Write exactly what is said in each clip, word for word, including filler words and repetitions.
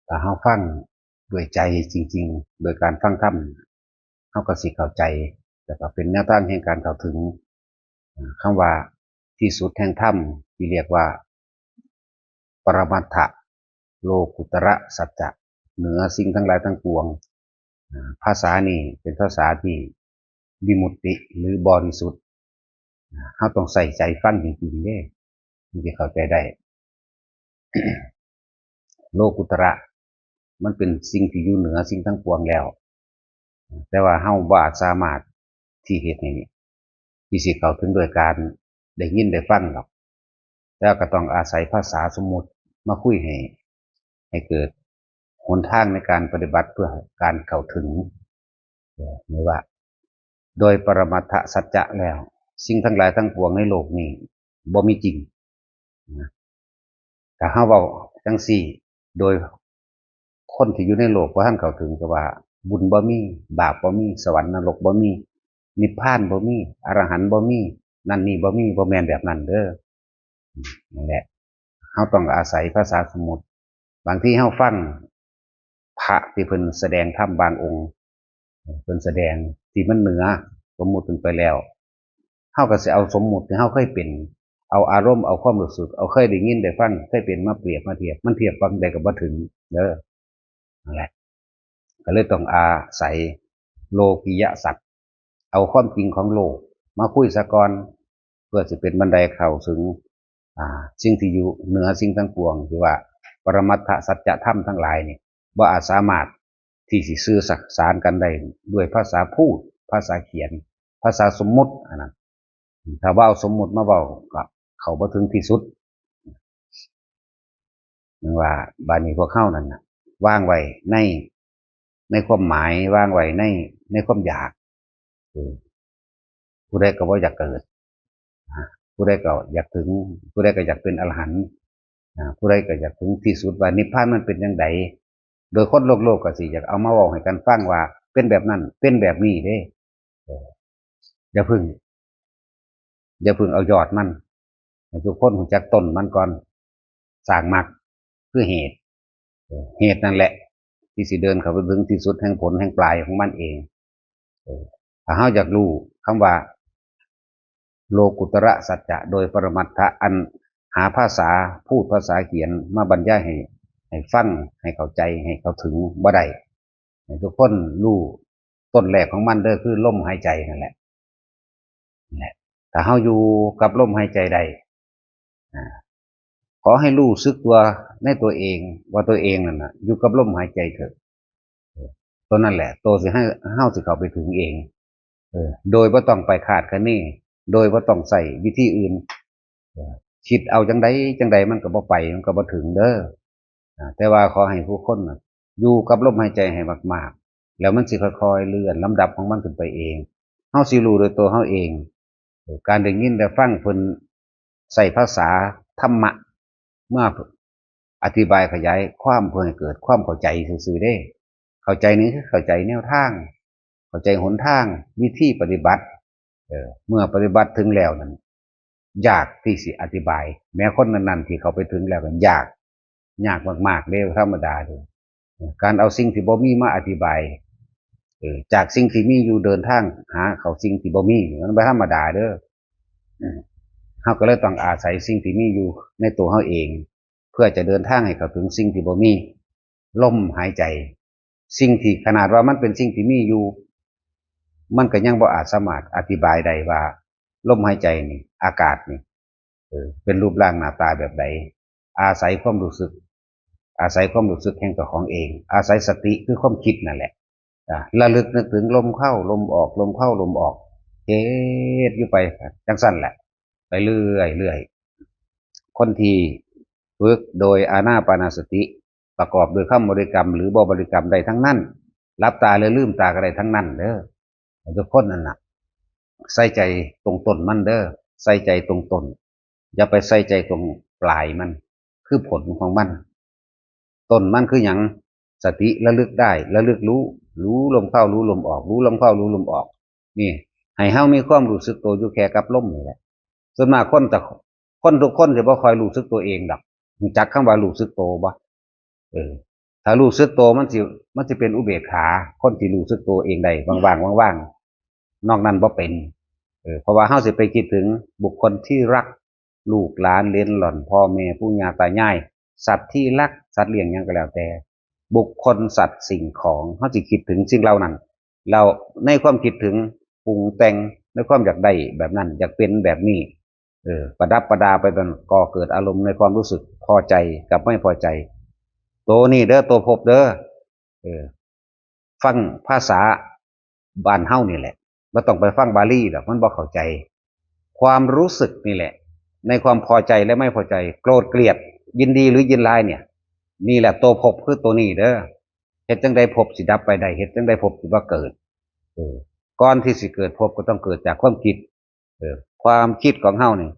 ถ้าเฮาฟังด้วยใจจริงๆ โดยการฟังธรรม เฮาก็สิเข้าใจ แล้วก็เป็นแนวทางแห่งการเข้าถึง อ่า คำว่าที่สุดแห่งธรรม ที่เรียกว่า ปรมัตถะ โลกุตระสัจจะ เหนือสิ่งทั้งหลายทั้งปวง อ่า ภาษานี่เป็นภาษาที่วิมุตติหรือบริสุทธิ์ อ่า เฮาต้องใส่ใจฟังจริงๆ เด้ ถึงจะเข้าใจได้ โลกุตระ มันเป็นสิ่งที่อยู่เหนือสิ่งทั้งปวงแล้ว แต่ว่าเฮาบ่อาจสามารถที่เฮ็ดให้ ที่สิเข้าถึงด้วยการได้ยินได้ฟังดอก แต่ก็ต้องอาศัยภาษาสมมุติมาคุยให้ ให้เกิดหนทางในการปฏิบัติเพื่อการเข้าถึง เอ่อ นี่ว่า โดยปรมัตถสัจจะแล้ว สิ่งทั้งหลายทั้งปวงในโลกนี้บ่มีจริง นะ ถ้าเฮาเว้าจั่งซี้ โดยคนที่อยู่ในโลกบ่ทันเข้าถึงก็ว่า บุญบ่มี บาปบ่มี สวรรค์นรกบ่มี นิพพานบ่มี อรหันต์บ่มี นั่นนี่บ่มี บ่แม่นแบบนั้นเด้อ นั่นแหละ เฮาต้องอาศัยภาษาสมมุติ บางทีเฮาฟังพระที่เพิ่นแสดงธรรมบางองค์ เพิ่นแสดงที่มันเหนือสมมุติขึ้นไปแล้ว เฮาก็สิเอาสมมุติที่เฮาเคยเป็น เอาอารมณ์ เอาความรู้สึก เอาเคยได้ยินได้ฟัง เคยเป็นมาเปรียบมาเทียบ มันเทียบปานใดก็บ่ถึงเด้อ นั่นแหละ ก็เลยต้องอาศัยโลกิยสัจ เอาความจริงของโลกมาคุยซะก่อน เพื่อสิเป็นบันไดเข้าถึง อ่า สิ่งที่อยู่เหนือสิ่งทั้งปวง ที่ว่าปรมัตถสัจธรรมทั้งหลายนี่ บ่อาจสามารถที่สิสื่อสารกันได้ด้วยภาษาพูด ภาษาเขียน ภาษาสมมุติ อันนั้น ถ้าว่าเอาสมมุติมาเว้าก็เข้าบ่ถึงที่สุด ว่าบาดนี้พวกเฮานั่นน่ะ วางไว้ใน ในความหมาย วางไว้ใน ในความอยาก เออ ผู้ใดก็บ่อยากเกิด อ่า ผู้ใดก็อยากถึง ผู้ใดก็อยากเป็นอรหันต์ อ่า ผู้ใดก็อยากถึงที่สุดว่านิพพานมันเป็นจั่งใด โดยคนโลกๆ ก็สิอยากเอามาเว้าให้กันฟังว่าเป็นแบบนั้น เป็นแบบนี้เด้ เออ อย่าพึ่ง อย่าพึ่งเอายอดมัน ให้ทุกคนรู้จักต้นมันก่อน สร้างมรรคคือเหตุ เออ เหตุนั่นแหละ ที่สิเดินเข้าไปถึงที่สุดแห่งผลแห่งปลายของมันเอง เออ ถ้าเฮาอยากรู้คำว่า โลกุตระสัจจะโดยปรมัตถะ อันหาภาษาพูดภาษาเขียนมาบรรยายให้ ให้ฟัง ให้เข้าใจ ให้เข้าถึงบ่ได้ ให้ทุกคนรู้ต้นแรกของมันเด้อ คือลมหายใจนั่นแหละ นั่นแหละ ถ้าเฮาอยู่กับลมหายใจได้ อ่า ขอให้รู้สึกตัวในตัวเอง ว่าตัวเองนั่นน่ะ อยู่กับลมหายใจเถอะ เออ ตัวนั่นแหละ ตัวสิให้เฮาสิเข้าไปถึงเอง เออ โดยบ่ต้องไปคาดคะเน โดยบ่ต้องใช้วิธีอื่น เออ คิดเอาจั่งใดจั่งใดมันก็บ่ไป มันก็บ่ถึงเด้อ อ่า แต่ว่าขอให้ผู้คนน่ะ อยู่กับลมหายใจให้มากๆ แล้วมันสิค่อยๆ เลื่อนลำดับของมันขึ้นไปเอง เฮาสิรู้โดยตัวเฮาเอง เออ การได้ยินได้ฟังเพิ่นใช้ภาษาธรรมะ มาอธิบายขยายความเพื่อให้เกิดความเข้าใจซื่อๆ เด้ เข้าใจนี่คือเข้าใจแนวทาง เข้าใจหนทาง วิธีปฏิบัติ เออ เมื่อปฏิบัติถึงแล้วนั่น ยากที่สิอธิบาย แม้คนนั้นๆ ที่เข้าไปถึงแล้วก็ยาก ยากมากๆ เด้ ธรรมดาเด้ การเอาสิ่งที่บ่มีมาอธิบาย เออ จากสิ่งที่มีอยู่เดินทางหาเข้าสิ่งที่บ่มี มันบ่ธรรมดาเด้อ อืม เฮาก็เลยต้องอาศัยสิ่งที่มีอยู่ในตัวเฮาเอง เพื่อจะเดินทางให้เข้าถึงสิ่งที่บ่มี ลมหายใจ สิ่งที่ขนาดว่ามันเป็นสิ่งที่มีอยู่ มันก็ยังบ่อาจสามารถอธิบายได้ว่าลมหายใจนี่ อากาศนี่ เออ เป็นรูปร่างหน้าตาแบบใด อาศัยความรู้สึก อาศัยความรู้สึกแห่งเจ้าของเอง อาศัยสติคือความคิดนั่นแหละ อ่ะ ระลึกนึกถึงลมเข้าลมออก ลมเข้าลมออก เฮ็ดอยู่ไปจั่งซั่นแหละ ไปเรื่อยๆ คนที่ฝึกโดยอานาปานสติ ประกอบด้วยคำบริกรรมหรือบ่บริกรรมได้ทั้งนั้น หลับตาหรือลืมตาก็ได้ทั้งนั้นเด้อ ทุกคนนั่นน่ะ ใส่ใจตรงต้นมันเด้อ ใส่ใจตรงต้น อย่าไปใส่ใจตรงปลายมัน คือผลของมัน ต้นมันคือหยัง สติระลึกได้ ระลึกรู้ รู้ลมเข้า รู้ลมออก รู้ลมเข้า รู้ลมออก นี่ ให้เฮามีความรู้สึกตัวอยู่แค่กับลมนี่แหละ ส่วนมากคนจะ คนทุกคนจะบ่ค่อยรู้สึกตัวเองดอก รู้จักคำว่ารู้สึกตัวบ่ เออ ถ้ารู้สึกตัวมันสิมันสิเป็นอุเบกขา คนที่รู้สึกตัวเองได้ว่างๆว่างๆนอกนั้นบ่เป็น เออ เพราะว่าเฮาสิไปคิดถึงบุคคลที่รัก ลูกหลานเหลนหล่อน พ่อแม่ปู่ย่าตายาย สัตว์ที่รัก สัตว์เลี้ยงหยังก็แล้วแต่ บุคคลสัตว์สิ่งของ เฮาสิคิดถึงสิ่งเหล่านั้น แล้วในความคิดถึงปรุงแต่งในความอยากได้แบบนั้น อยากเป็นแบบนี้ เออ ประดับประดาไปนั่น ก็เกิดอารมณ์ในความรู้สึกพอใจกับไม่พอใจ ตัวนี้เด้อ ตัวภพเด้อ เออ ฟังภาษาบ้านเฮานี่แหละ บ่ต้องไปฟังบาลีดอก มันบ่เข้าใจ ความรู้สึกนี่แหละ ในความพอใจและไม่พอใจ โกรธเกลียด ยินดีหรือยินร้ายเนี่ย นี่แหละตัวภพคือตัวนี้เด้อ เฮ็ดจั่งใดภพสิดับไปได้ เฮ็ดจั่งใดภพสิบ่เกิด เออ ก่อนที่สิเกิดภพก็ต้องเกิดจากความคิด เออ ความคิดของเฮานี่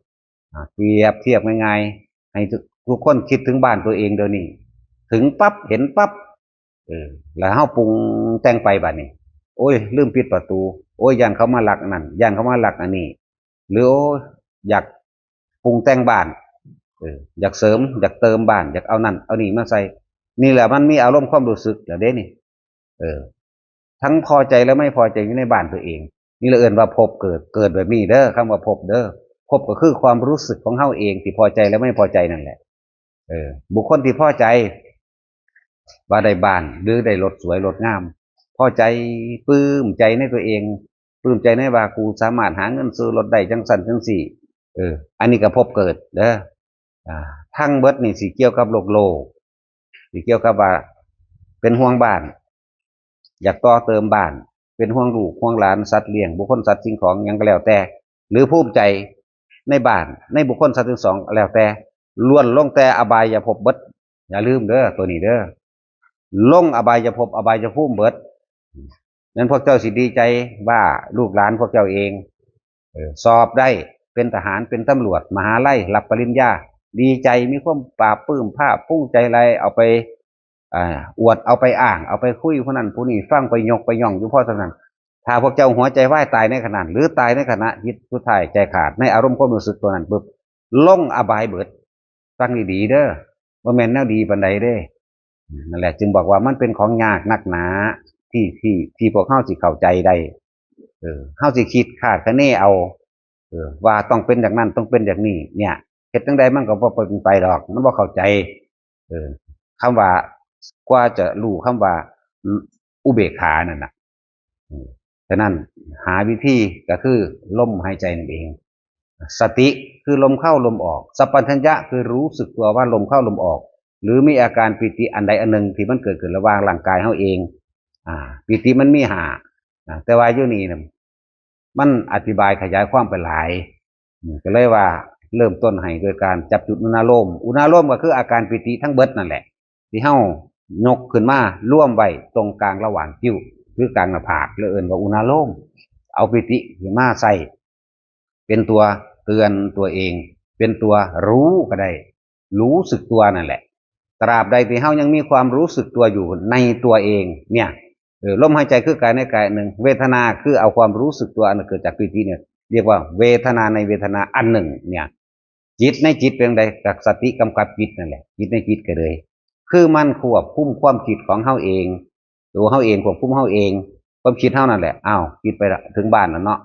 อ่า เปรียบเทียบง่ายๆ ให้ทุก ทุกคนคิดถึงบ้านตัวเองเดี๋ยวนี้ ถึงปั๊บเห็นปั๊บ เออ แล้วเฮาปรุงแต่งไปบัดนี้ โอ้ย ลืมปิดประตู โอ้ย ย่านเขามาลักนั่น ย่านเขามาลักอันนี้ หรือ โอ้ย อยากปรุงแต่งบ้าน เออ อยากเสริม อยากเติมบ้าน อยากเอานั่น เอานี่มาใส่ นี่แหละมันมีอารมณ์ความรู้สึกแล้วเด้นี่ เออ ทั้งพอใจและไม่พอใจอยู่ในบ้านตัวเอง นี่เราเอิ้นว่าภพเกิด เกิดแบบนี้เด้อ คำว่าภพเด้อ ภพก็คือความรู้สึกของเฮาเองที่พอใจและไม่พอใจนั่นแหละ เออ บุคคลที่พอใจ ว่าได้บ้านหรือได้รถสวยรถงาม พอใจ ปลื้มใจในตัวเอง ปลื้มใจในว่ากูสามารถหาเงินซื้อรถได้จังซั่นจังซี่ เออ อันนี้ก็ภพเกิดเด้อ อ่า ทั้งเบิดนี่สิเกี่ยวกับโลกโลก สิเกี่ยวกับว่าเป็นห่วงบ้าน อยากต่อเติมบ้าน เป็นห่วงลูกห่วงหลาน สัตว์เลี้ยง บุคคลสัตว์สิ่งของหยังก็แล้วแต่ หรือภูมิใจในบ้าน ในบุคคลสัตว์สิ่งของแล้วแต่ ล้วนล้วนแต่อบายภพเบิด อย่าลืมเด้อ ตัวนี้เด้อ ลงอบายภพ อบายภูมิเบิด นั้นพวกเจ้าสิดีใจว่าลูกหลานพวกเจ้าเอง เออ สอบได้เป็นทหาร เป็นตำรวจ มหาลัย รับปริญญา ดีใจ มีความปลาบปลื้มภาคภูมิใจหลาย เอาไป อ่า อวด เอาไปอ้าง เอาไปคุยผู้นั้นผู้นี้ฟัง ไปยกไปย่องอยู่พอเท่านั้น ถ้าพวกเจ้าหัวใจวายตายในขณะนั้น หรือตายในขณะจิตสุดท้ายใจขาด ในอารมณ์ความรู้สึกตัวนั้นปุ๊บ ลงอบายเบิด ฟังดีๆเด้อ บ่แม่นแนวดีปานใดเด้ นั่นแหละ จึงบอกว่ามันเป็นของยากนักหนา ที่ ที่ ที่พวกเฮาสิเข้าใจได้ เออ เฮาสิคิดคาดคะเนเอา เออ ว่าต้องเป็นอย่างนั้น ต้องเป็นอย่างนี้ เนี่ย เฮ็ดจั่งใดมันก็บ่เป็นไปดอก มันบ่เข้าใจ เออ คำว่ากว่าจะรู้คำว่าอุเบกขานั่นน่ะ อืม ฉะนั้นหาวิธีก็คือลมหายใจนั่นเอง สติคือลมเข้าลมออก สัพพัญญะคือรู้สึกตัวว่าลมเข้าลมออก หรือมีอาการปีติอันใดอันหนึ่งที่มันเกิดขึ้นระหว่างร่างกายเฮาเอง อ่า ปีติมันมีห้า อ่า แต่ว่าอยู่นี่น่ะ มันอธิบายขยายความไปหลาย อืม ก็เลยว่าเริ่มต้นให้โดยการจับจุดอุณาโลม อุณาโลมก็คืออาการปีติทั้งเบิดนั่นแหละ ที่เฮายกขึ้นมารวมไว้ตรงกลางระหว่างคิ้ว หรือกลางหน้าผาก แล้วเอิ้นว่าอุณาโลม เอาปีติขึ้นมาใส่ เป็นตัวเตือนตัวเอง เป็นตัวรู้ก็ได้ รู้สึกตัวนั่นแหละ ตราบใดที่เฮายังมีความรู้สึกตัวอยู่ในตัวเอง เนี่ย เออ ลมหายใจคือกายในกายอันหนึ่ง เวทนาคือเอาความรู้สึกตัวอันเกิดจากปีติเนี่ย เรียกว่าเวทนาในเวทนาอันหนึ่ง เนี่ย จิตในจิตเป็นจั่งใด กับสติกำกับจิตนั่นแหละ จิตในจิตก็เลย คือมันควบคุมความคิดของเฮาเอง ตัวเฮาเองควบคุมเฮาเอง ความคิดเฮานั่นแหละ อ้าว คิดไปละ ถึงบ้านแล้วเนาะ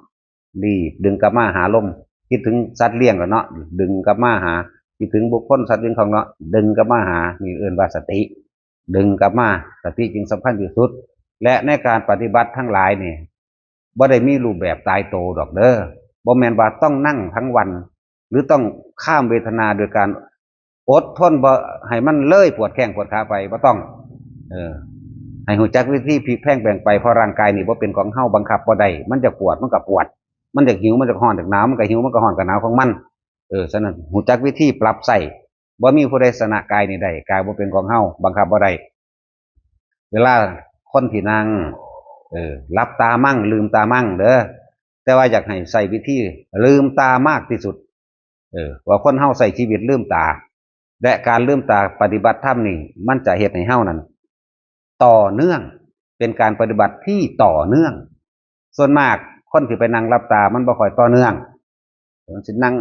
รีบดึงกลับมาหาลม คิดถึงสัตว์เลี้ยงแล้วเนาะ ดึงกลับมาหา คิดถึงบุคคลสัตว์สิ่งของเนาะ ดึงกลับมาหา นี่เอิ้นว่าสติ ดึงกลับมา สติจึงสำคัญที่สุด และในการปฏิบัติทั้งหลายนี่ บ่ได้มีรูปแบบตายตัวดอกเด้อ บ่แม่นว่าต้องนั่งทั้งวัน หรือต้องข้ามเวทนาโดยการอดทนบ่ให้มันเลยปวดแข้งปวดขาไป บ่ต้อง เออ ให้รู้จักวิธีพลิกแพลงแปลงไป เพราะร่างกายนี่บ่เป็นของเฮา บังคับบ่ได้ มันอยากปวดมันก็ปวด มันอยากหิวมันก็ฮ้อน อยากหนาวมันก็หิว มันก็ฮ้อนก็หนาวของมัน เออ ฉะนั้นรู้จักวิธีปรับใช้ บ่มีผู้ใดชนะกายนี่ได้ กายบ่เป็นของเฮา บังคับบ่ได้ เวลาคนที่นั่ง เออ หลับตามั่ง ลืมตามั่งเด้อ แต่ว่าอยากให้ใช้วิธีลืมตามากที่สุด เออ ว่าคนเฮาใช้ชีวิตลืมตา และการลืมตาปฏิบัติธรรมนี่ มันจะเฮ็ดให้เฮานั้น ต่อเนื่อง เป็นการปฏิบัติที่ต่อเนื่อง ส่วนมากคนที่ไปนั่งหลับตามันบ่ค่อยต่อเนื่อง มันสินั่ง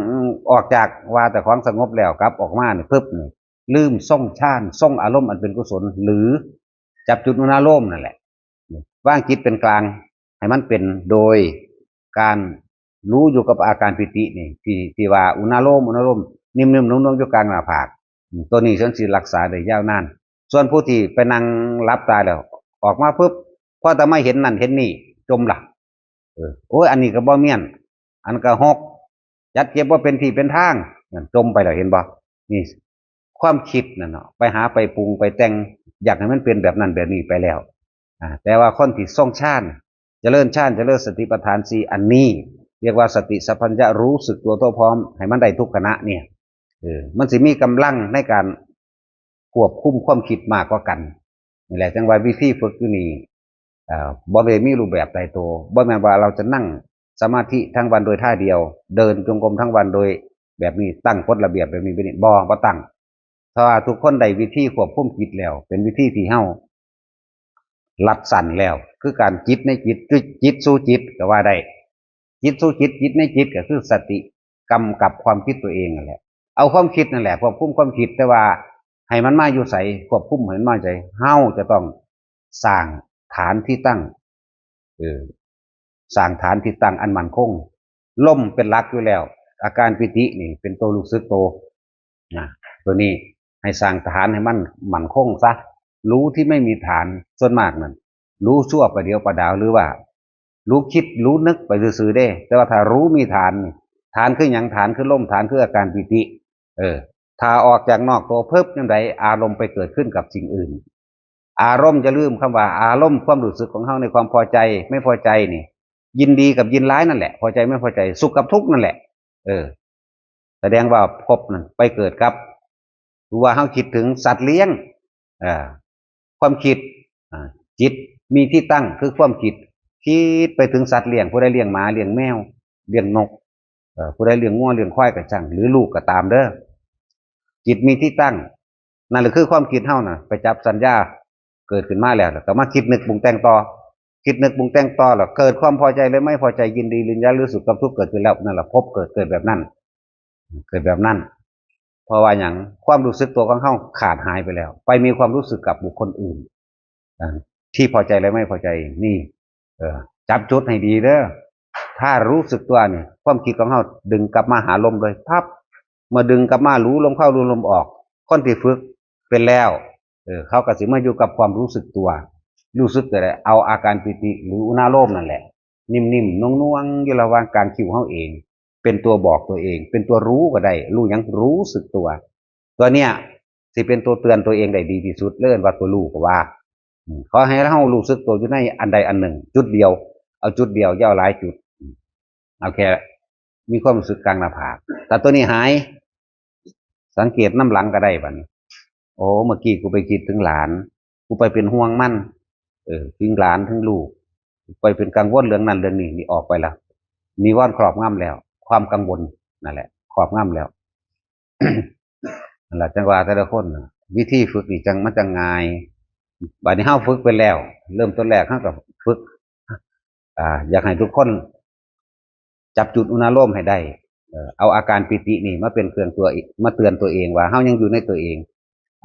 ออกจากว่าเจ้าของสงบแล้วกลับออกมานี่ปึ๊บนี่ ลืมทรงฌาน ทรงอารมณ์อันเป็นกุศล หรือจับจุดอุณาโลมนั่นแหละ วางจิตเป็นกลาง ให้มันเป็นโดยการรู้อยู่กับอาการปีตินี่ ที่ที่ว่าอุณาโลม อุณาโลม นิ่มๆนุ่มๆอยู่กลางหน้าผาก อืม ตัวนี้ฉันสิรักษาได้ยาวนาน ส่วนผู้ที่ไปนั่งหลับตาแล้ว ออกมาปุ๊บ พอแต่มาเห็นนั่นเห็นนี่ จมละ เออ โอ้ย อันนี้ก็บ่เมียน อันก็หก จัดเก็บว่าเป็นที่เป็นทาง นั่นจมไปแล้ว เห็นบ่ นี่ ความคิดนั่นเนาะ ไปหาไปปรุงไปแต่ง อยากให้มันเป็นแบบนั้นแบบนี้ไปแล้ว อ่า แต่ว่าคนที่ทรงฌาน เจริญฌาน เจริญสติปัฏฐานสี่อันนี้ เรียกว่าสติสัพพัญญะ รู้สึกตัวทั่วพร้อม ให้มันได้ทุกขณะเนี่ย เออ มันสิมีกำลังในการควบคุมความคิดมากกว่ากัน นี่แหละ จังว่าวิธีฝึกอยู่นี่ เอ่อ บ่ได้มีรูปแบบตายตัว บ่แม่นว่าเราจะนั่งสมาธิทั้งวันโดยท่าเดียว เดินจงกรมทั้งวันโดยแบบนี้ ตั้งกฎระเบียบแบบนี้ แบบนี้ บ่ บ่ตั้ง เพราะว่าทุกคนได้วิธีควบคุมจิตแล้ว เป็นวิธีที่เฮารัดสั้นแล้ว คือการจิตในจิต จิตสู่จิตก็ว่าได้ จิตสู่จิต จิตในจิตก็คือสติกำกับความคิดตัวเองนั่นแหละ เอาความคิดนั่นแหละ ควบคุมความคิด แต่ว่าให้มันมาอยู่ไส ควบคุมให้มันมาไส เฮาจะต้องสร้างฐานที่ตั้ง เออ สร้างฐานที่ตั้งอันมั่นคง ลมเป็นหลักอยู่แล้ว อาการปีตินี่เป็นตัวรู้สึกตัว นะ ตัวนี้ให้สร้างฐานให้มันมั่นคงซะ รู้ที่ไม่มีฐานส่วนมากนั่น รู้ชั่วประเดี๋ยวประดาว หรือว่า รู้คิดรู้นึกไปซื่อๆเด้ แต่ว่าถ้ารู้มีฐานนี่ ฐานคือหยัง ฐานคือลม ฐานคืออาการปีติ เออ ถ้าออกจากนอกตัวเพิ่บยังได อารมณ์ไปเกิดขึ้นกับสิ่งอื่น อารมณ์ อย่าลืมคำว่าอารมณ์ ความรู้สึกของเฮาในความพอใจไม่พอใจนี่ ยินดีกับยินร้ายนั่นแหละ พอใจไม่พอใจ สุขกับทุกข์นั่นแหละ เออ แสดงว่าภพนั่นไปเกิดกับ รู้ว่าเฮาคิดถึงสัตว์เลี้ยง อ่า ความคิด อ่า จิตมีที่ตั้งคือความคิด คิดไปถึงสัตว์เลี้ยง ผู้ใดเลี้ยงหมา เลี้ยงแมว เลี้ยงนก เอ่อ ผู้ใดเลี้ยงงัวเลี้ยงควายก็ช่าง หรือลูกก็ตามเด้อ จิตมีที่ตั้ง นั่นแหละคือความคิดเฮาน่ะ ไปจับสัญญาเกิดขึ้นมาแล้ว แล้วก็มาคิดนึกปรุงแต่งต่อ คิดนึกปรุงแต่งต่อ แล้วเกิดความพอใจหรือไม่พอใจ ยินดีหรือยินร้าย หรือสุขกับทุกข์เกิดขึ้นแล้ว นั่นแหละภพเกิด เกิดแบบนั้น เกิดแบบนั้น เพราะว่าหยัง ความรู้สึกตัวของเฮาขาดหายไปแล้ว ไปมีความรู้สึกกับบุคคลอื่น อ่า ที่พอใจและไม่พอใจนี่ เออ จับจุดให้ดีเด้อ ถ้ารู้สึกตัวนี่ ความคิดของเฮาดึงกลับมาหาลมเลย พับ เมื่อดึงกลับมา รู้ลมเข้า รู้ลมออก คนที่ฝึกเป็นแล้ว เออ เขาก็สิมาอยู่กับความรู้สึกตัว รู้สึกตัวอะไร เอาอาการปีติหรืออุณาโลมนั่นแหละ นิ่มๆน่วงๆอยู่ระหว่างกลางคิ้วเฮาเอง เป็นตัวบอกตัวเอง เป็นตัวรู้ก็ได้ รู้หยัง รู้สึกตัว ตัวเนี้ย สิเป็นตัวเตือนตัวเองได้ดีที่สุด เรียกว่าตัวรู้ก็ว่า อืม ขอให้เฮารู้สึกตัวอยู่ในอันใดอันหนึ่ง จุดเดียว เอาจุดเดียว อย่าเอาหลายจุด อืม เอาแค่มีความรู้สึกกลางหน้าผาก แต่ตัวนี้หาย สังเกตนำหลังก็ได้บัดนี้ โอ้ เมื่อกี้กูไปคิดถึงหลาน กูไปเป็นห่วงมัน เออ ถึงหลานถึงลูก ไปเป็นกังวลเรื่องนั้นเรื่องนี้ นี่ออกไปแล้ว นิวรณ์ครอบงำแล้ว ความกังวลนั่นแหละ ครอบงำแล้ว นั่นแหละ จังว่าแต่ละคนน่ะ วิธีฝึกนี่จัง มันจังง่าย บัดนี้เฮาฝึกไปแล้ว เริ่มต้นแรกเฮาก็ฝึก อ่า อยากให้ทุกคน จับจุดอุณาโลมให้ได้ เอ่อ เอาอาการปีตินี่มาเป็นเครื่องตัวเอง มาเตือนตัวเองว่าเฮายังอยู่ในตัวเอง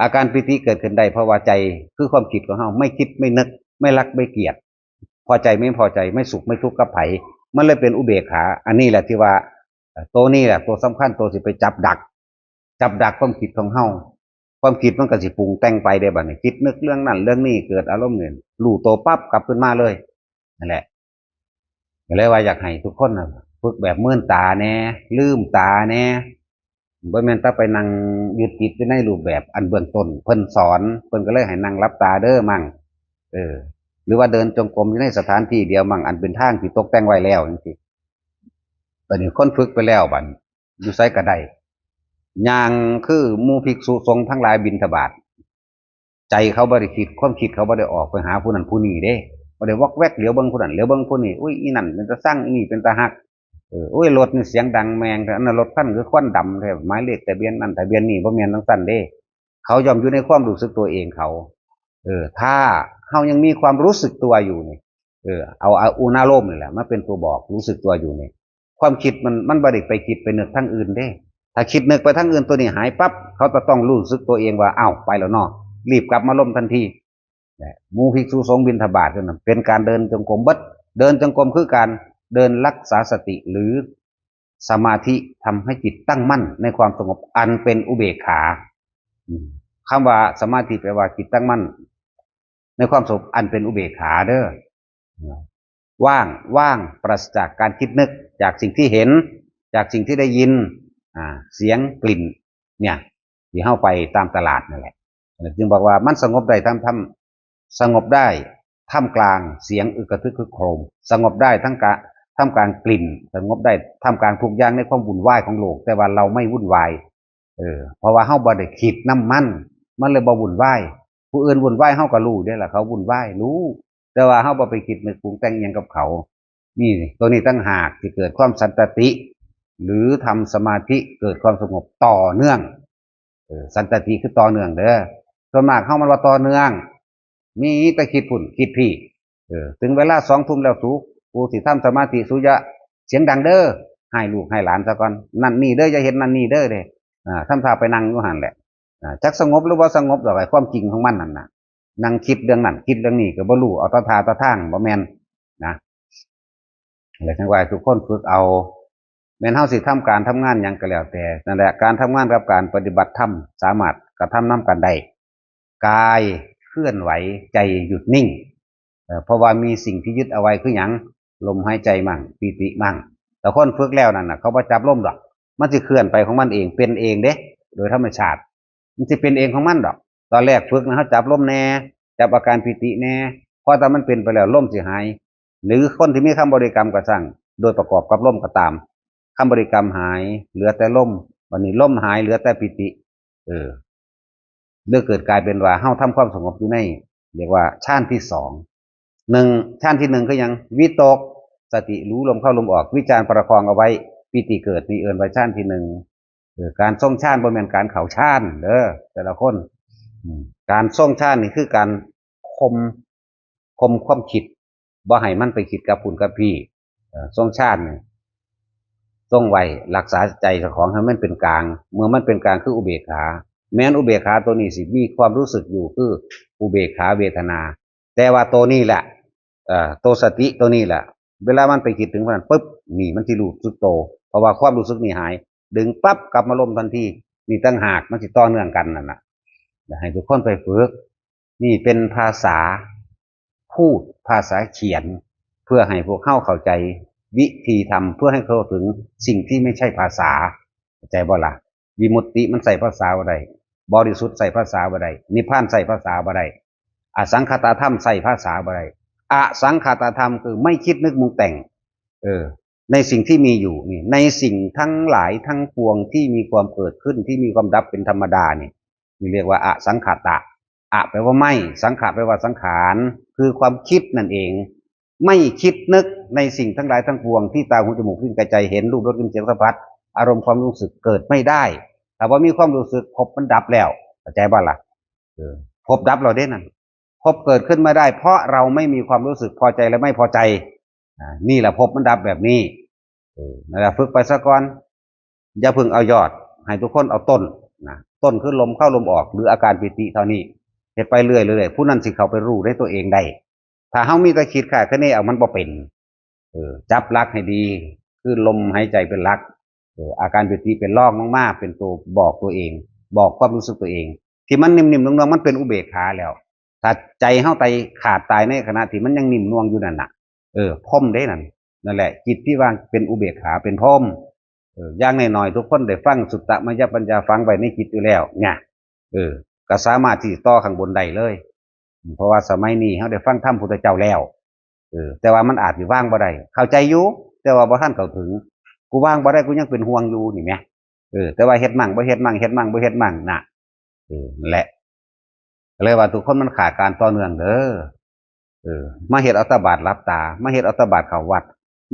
อาการปีติเกิดขึ้นได้เพราะว่าใจคือความคิดของเฮา ไม่คิดไม่นึก ไม่รักไม่เกลียด พอใจไม่พอใจ ไม่สุขไม่ทุกข์กับไผ มันเลยเป็นอุเบกขา อันนี้แหละที่ว่า เอ่อ ตัวนี้แหละตัวสำคัญ ตัวสิไปจับดัก จับดักความคิดของเฮา ความคิดมันก็สิปรุงแต่งไปได้บัดนี้ คิดนึกเรื่องนั้นเรื่องนี้ เกิดอารมณ์เนี่ย รู้ตัวปั๊บกลับขึ้นมาเลย นั่นแหละ ก็เลยว่าอยากให้ทุกคนน่ะ ฝึกแบบเมินตาแหน่ ลืมตาแหน่ บ่แม่นแต่ไปนั่งยึดติดอยู่ในรูปแบบอันเบื้องต้นเพิ่นสอน เพิ่นก็เลยให้นั่งหลับตาเด้อมั่ง เออ หรือว่าเดินจงกรมอยู่ในสถานที่เดียวมั่ง อันเป็นทางที่ตกแต่งไว้แล้วจังซี้ บัดนี้คนฝึกไปแล้วบัดนี้ อยู่ไสก็ได้ ย่างคือหมู่ภิกษุสงฆ์ทั้งหลายบิณฑบาต ใจเขาบ่ได้คิด ความคิดเขาบ่ได้ออกไปหาผู้นั้นผู้นี้เด้ บ่ได้วอกแวกเหลียวเบิ่งผู้นั้นเหลียวเบิ่งผู้นี้ อุ้ย อีนั่นเป็นตาซัง อีนี่เป็นตาฮัก เออ อุ้ย รถนี่เสียงดังแมงแท้ อันนั้นรถคันคือควันดำแท้ หมายเลขทะเบียนนั่นทะเบียนนี่ บ่แม่นจั่งซั้นเด้ เขาย่อมอยู่ในความรู้สึกตัวเองเขา เออ ถ้าเฮายังมีความรู้สึกตัวอยู่นี่ เออ เอา เอาอุณาโลมนี่แหละมาเป็นตัวบอก รู้สึกตัวอยู่นี่ ความคิดมัน มันบ่ได้ไปคิดไปนึกทางอื่นเด้ ถ้าคิดนึกไปทางอื่น ตัวนี้หายปั๊บ เขาจะต้องรู้สึกตัวเองว่า อ้าว ไปแล้วเนาะ รีบกลับมาลมทันที และหมู่ภิกษุสงฆ์บิณฑบาตนั่นนะ เป็นการเดินจงกรมเบิด เดินจงกรมคือการเดินรักษาสติ หรือสมาธิ ทำให้จิตตั้งมั่นในความสงบอันเป็นอุเบกขา อืม คำว่าสมาธิแปลว่าจิตตั้งมั่นในความสงบอันเป็นอุเบกขาเด้อ ว่าง ว่างปราศจากการคิดนึก จากสิ่งที่เห็น จากสิ่งที่ได้ยิน อ่า เสียง กลิ่น เนี่ย ที่เฮาไปตามตลาดนั่นแหละ จึงบอกว่ามันสงบได้ท่าม ท่าม สงบได้ท่ามกลางเสียงอึกกระทึกครึกโครม สงบได้ทั้งกะ ท่ามกลางกลิ่น สงบได้ท่ามกลางทุกอย่างในความวุ่นวายของโลก แต่ว่าเราไม่วุ่นวาย เออ เพราะว่าเฮาบ่ได้คิดนำมัน มันเลยบ่วุ่นวาย ผู้อื่นวุ่นวายเฮาก็รู้เด้ล่ะ เขาวุ่นวาย รู้ แต่ว่าเฮาบ่ไปคิดนึกปรุงแต่งอิหยังกับเขา นี่ ตัวนี้ต่างหากที่เกิดความสันตติ หรือทำสมาธิเกิดความสงบต่อเนื่อง เออ สันตติคือต่อเนื่องเด้อ ส่วนมากเฮามันว่าต่อเนื่อง มีแต่คิดพุ่นคิดพี่ เออ ถึงเวลาสองทุ่มแล้ว สู กูสิทำสมาธิ สูอย่าเสียงดังเด้อ ให้ลูกให้หลานซะก่อน นั่นนี่เด้อ อย่าเฮ็ดนั่นนี่เด้อเด้ อ่า ทำท่าไปนั่งอยู่หั่นแหละ อ่า จักสงบหรือบ่สงบดอก ไอ้ความจริงของมันนั่นน่ะ นั่งคิดเรื่องนั้นคิดเรื่องนี้ก็บ่รู้ เอาแต่ท่าแต่ทาง บ่แม่นนะ แล้วจั่งว่าทุกคนฝึกเอา แม่นเฮาสิทำการทำงานหยังก็แล้วแต่ นั่นแหละ การทำงานกับการปฏิบัติธรรมสามารถกระทำนำกันได้ กายเคลื่อนไหว ใจหยุดนิ่ง เอ่อ เพราะว่ามีสิ่งที่ยึดเอาไว้คือหยัง ลมหายใจมั่ง ปีติมั่ง แต่คนฝึกแล้วนั่นน่ะ เขาบ่จับลมดอก มันสิเคลื่อนไปของมันเอง เป็นเองเด้ โดยธรรมชาติ มันสิเป็นเองของมันดอก ตอนแรกฝึกนะ เฮาจับลมแน่ จับอาการปีติแน่ พอแต่มันเป็นไปแล้ว ลมสิหาย หรือคนที่มีคำบริกรรมก็ช่าง โดยประกอบกับลมก็ตาม คำบริกรรมหาย เหลือแต่ลม บัดนี้ลมหาย เหลือแต่ปีติ เออ เรื่องเกิดกลายเป็นว่าเฮาทำความสงบอยู่ใน เรียกว่าฌานที่สอง หนึ่ง ฌานที่หนึ่งคือหยัง วิตก สติรู้ลมเข้าลมออก วิจารประคองเอาไว้ ปีติเกิด นี่เอิ้นว่าฌานที่หนึ่ง เออ การทรงฌานบ่แม่นการเข้าฌานเด้อ แต่ละคน อืม การทรงฌานนี่คือการข่ม ข่มความคิด บ่ให้มันไปคิดกับพุ่นกับพี่ เอ่อ ทรงฌานนี่ ทรงไว้ รักษาใจเจ้าของให้มันเป็นกลาง เมื่อมันเป็นกลางคืออุเบกขา แม้นอุเบกขาตัวนี้สิมีความรู้สึกอยู่คืออุเบกขาเวทนา แต่ว่าตัวนี้แหละ เอ่อ ตัวสติตัวนี้แหละ เวลามันไปคิดถึงพวกนั้นปุ๊บ นี่มันสิรู้สึกโต เพราะว่าความรู้สึกนี่หาย ดึงปั๊บกลับมาลมทันที นี่ต่างหากมันสิต่อเนื่องกันนั่นน่ะ อยากให้ทุกคนไปฝึก นี่เป็นภาษาพูด ภาษาเขียน เพื่อให้พวกเฮาเข้าใจวิธีทำ เพื่อให้เข้าถึงสิ่งที่ไม่ใช่ภาษา เข้าใจบ่ล่ะ วิมุตติมันใช้ภาษาบ่ได้ บริสุทธิ์ใช้ภาษาบ่ได้ นิพพานใช้ภาษาบ่ได้ อสังขตธรรมใช้ภาษาบ่ได้ อสังขตธรรมคือไม่คิดนึกปรุงแต่ง เออ ในสิ่งที่มีอยู่นี่ ในสิ่งทั้งหลายทั้งปวงที่มีความเกิดขึ้น ที่มีความดับเป็นธรรมดานี่ นี่เรียกว่าอสังขตะ อะแปลว่าไม่ สังขะแปลว่าสังขาร คือความคิดนั่นเอง ไม่คิดนึกในสิ่งทั้งหลายทั้งปวงที่ตาหูจมูกลิ้นกายใจเห็น รูปรสกลิ่นเสียงสัมผัส อารมณ์ความรู้สึกเกิดไม่ได้ ถ้าบ่มีความรู้สึก ภพมันดับแล้ว เข้าใจบ่ล่ะ เออ ภพดับแล้วเด้นั่น ภพเกิดขึ้นไม่ได้ เพราะเราไม่มีความรู้สึกพอใจและไม่พอใจ อ่า นี่แหละภพมันดับแบบนี้ เออ นั่นแหละ ฝึกไปซะก่อน อย่าเพิ่งเอายอด ให้ทุกคนเอาต้นนะ ต้นคือลมเข้าลมออก หรืออาการปีติเท่านี้ เฮ็ดไปเรื่อยๆ ผู้นั้นสิเข้าไปรู้ในตัวเองได้ ถ้าเฮามีแต่คิดคาดคะเนเอา มันบ่เป็น เออ จับหลักให้ดี คือลมหายใจเป็นหลัก เออ อาการปีติเป็นรองลงมา เป็นตัวบอกตัวเอง บอกความรู้สึกตัวเอง ที่มันนิ่มๆ นวลๆ มันเป็นอุเบกขาแล้ว ถ้าใจเฮาตายขาดตายในขณะที่มันยังนิ่มนวลอยู่นั่นน่ะ เออ พรหมเด้นั่น นั่นแหละ จิตที่ว่างเป็นอุเบกขา เป็นพรหม เออ อย่างน้อยๆ ทุกคนได้ฟังสุตตมยปัญญา ฝังไว้ในจิตอยู่แล้วเนี่ย เออ ก็สามารถที่ต่อข้างบนได้เลย เพราะว่าสมัยนี้เฮาได้ฟังธรรมพุทธเจ้าแล้ว เออ แต่ว่ามันอาจสิวางบ่ได้ เข้าใจอยู่ แต่ว่าบ่ทันเข้าถึง กูวางบ่ได้ กูยังเป็นห่วงอยู่นี่แหม เออ แต่ว่าเฮ็ดมั่งบ่เฮ็ดมั่ง เฮ็ดมั่งบ่เฮ็ดมั่งน่ะ เออ นั่นแหละ ก็เลยว่าทุกคนมันขาดการต่อเนื่องเด้อ เออ มาเฮ็ดเอาแต่บาดหลับตา มาเฮ็ดเอาแต่บาดเข้าวัด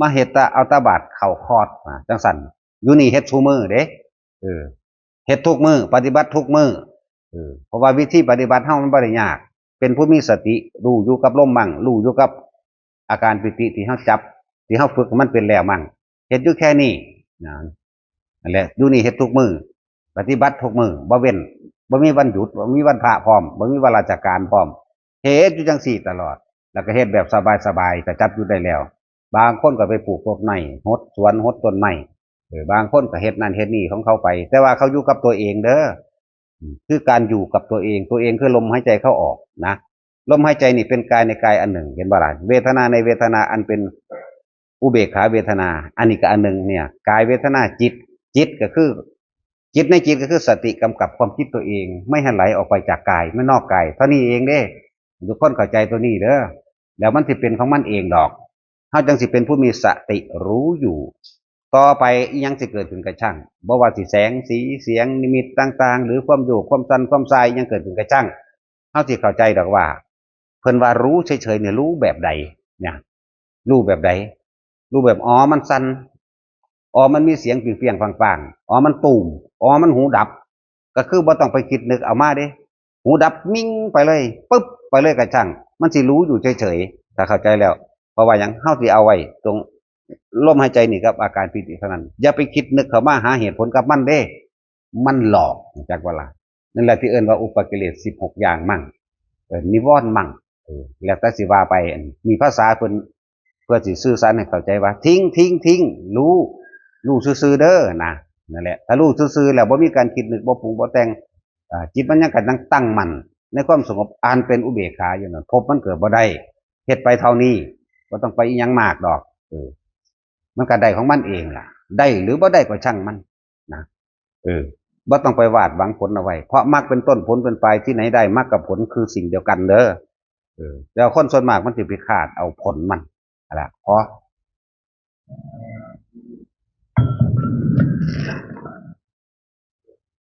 มาเฮ็ดแต่เอาแต่บาดเข้าคอร์ส อ่า จังซั่น อยู่นี่เฮ็ดซุมื้อเด้ เออ เฮ็ดทุกมื้อ ปฏิบัติทุกมื้อ เออ เพราะว่าวิธีปฏิบัติเฮามันบ่ได้ยาก เป็นผู้มีสติ รู้อยู่กับลมมั่ง รู้อยู่กับอาการปีติที่เฮาจับ ที่เฮาฝึกมันเป็นแล้วมั่ง เฮ็ดอยู่แค่นี้นะ นั่นแหละ อยู่นี่เฮ็ดทุกมื้อ ปฏิบัติทุกมื้อ บ่เว้น บ่มีวันหยุด บ่มีวันพระพร้อม บ่มีวันราชการพร้อม เฮ็ดอยู่จังซี่ตลอด แล้วก็เฮ็ดแบบสบายๆ ก็จับหยุดได้แล้ว บางคนก็ไปปลูกต้นไม้ หดสวน หดต้นไม้ เออ บางคนก็เฮ็ดนั่นเฮ็ดนี่ของเขาไป แต่ว่าเขาอยู่กับตัวเองเด้อ อืม คือการอยู่กับตัวเอง ตัวเองคือลมหายใจเข้าออกนะ ลมหายใจนี่เป็นกายในกายอันหนึ่ง เห็นบ่ล่ะ เวทนาในเวทนาอันเป็นอุเบกขาเวทนา อันนี้ก็อันหนึ่งเนี่ย กายเวทนาจิต จิตก็คือ จิตในจิตก็คือสติกำกับความคิดตัวเอง ไม่ให้ไหลออกไปจากกาย ไม่นอกกาย เท่านี้เองเด้ ทุกคนเข้าใจตัวนี้เด้อ แล้วมันสิเป็นของมันเองดอก เฮาจังสิเป็นผู้มีสติรู้อยู่ ต่อไปอิหยังสิเกิดขึ้นก็ช่าง บ่ว่าสิแสงสีเสียงนิมิตต่างๆ หรือความโยกความสั่นความส่ายอิหยังเกิดขึ้นก็ช่าง เฮาสิเข้าใจดอกว่า เพิ่นว่ารู้เฉยๆเนี่ยรู้แบบใดเนี่ย รู้แบบใด รู้แบบ อ๋อ มันสั่น อ๋อ มันมีเสียงเปรียงๆ ปังๆ อ๋อ มันตูม อ๋อ มันหูดับ ก็คือบ่ต้องไปคิดนึกเอามาเด้ หูดับมิ่งไปเลย ปึ๊บ ไปเลยก็ช่าง มันสิรู้อยู่เฉยๆ ถ้าเข้าใจแล้ว เพราะว่าหยัง เฮาสิเอาไว้ตรงลมหายใจนี่กับอาการปีติเท่านั้น อย่าไปคิดนึกเข้ามาหาเหตุผลกับมันเด้ มันหลอก จักว่าล่ะ นั่นแหละที่เอิ้นว่าอุปกิเลสสิบหกอย่างมั่ง เออ นิวรณ์มั่ง เออ แล้วแต่สิว่าไป อันนี้ภาษาเพิ่น เพื่อสิสื่อสารให้เข้าใจว่า ทิ้ง ทิ้ง ทิ้ง รู้ รู้ซื่อๆ เด้อนะ นั่นแหละ ถ้ารู้ซื่อๆ แล้วบ่มีการคิดนึก บ่ปรุง บ่แต่ง อ่า จิตมันยังกำลังตั้งมั่น ในความสงบ อันเป็นอุเบกขาอยู่นั่น ภพมันเกิดบ่ได้ เฮ็ดไปเท่านี้ บ่ต้องไปอิหยังมากดอก เออ มันก็ได้ของมันเองล่ะ ได้หรือบ่ได้ก็ช่างมันนะ เออ บ่ต้องไปวาดหวังผลเอาไว้ เพราะมรรคเป็นต้น ผลเป็นปลาย ที่ไหนได้ มรรคกับผลคือสิ่งเดียวกันเด้อ เออ แล้วคนส่วนมากมันสิไปคาดเอาผลมัน นั่นล่ะ ขอ